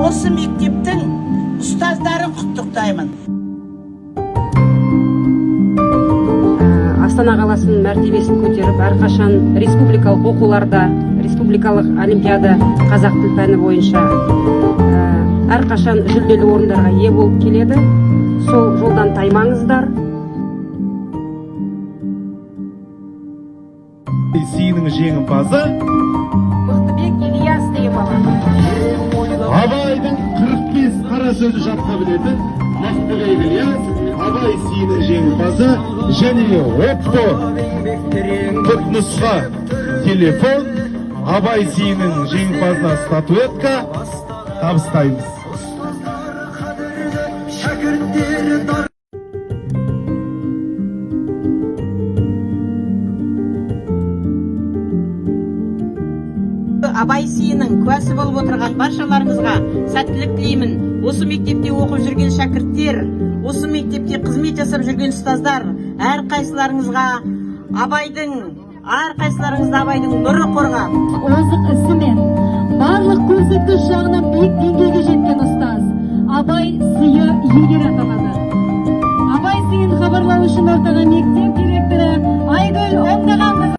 Осы мектептің ұстаздарын құттықтаймын. Астана қаласының мәртебесін көтеріп, әрқашан республикалық оқуларда, республикалық олимпиада қазақ тіл пәні бойынша әрқашан жүлделі орындарға ие болып келеді. Сол жолдан таймаңыздар. Сыйының жеңімпазы Мықтыбек Ильяс деген бала. Абайдың 45 қара сөзі жатқа білетін Мықтыбек Ильяс Абай сыйының жеңімпазы және Oppo түпнұсқа телефон, Абай сыйының жеңімпазына статуэтка табыстаймыз. Шәкірттері. Абай сыйының куәсі болып отырған баршаларыңызға сәттілік тілеймін. Осы мектепте оқып жүрген шәкірттер, осы мектепте қызмет жасап жүрген ұстаздар, әрқайсыларыңызға Абайдың, әрқайсыларыңызды Абайдың нұры қорғап Озық ісімен барлық көрсеткіш жағынан биік деңгейге жеткен ұстаз Абай сыйы иегері аталады. Абай сыйын хабарлау үшін ортаға мектеп директоры Айгүл Оңдағанқызы.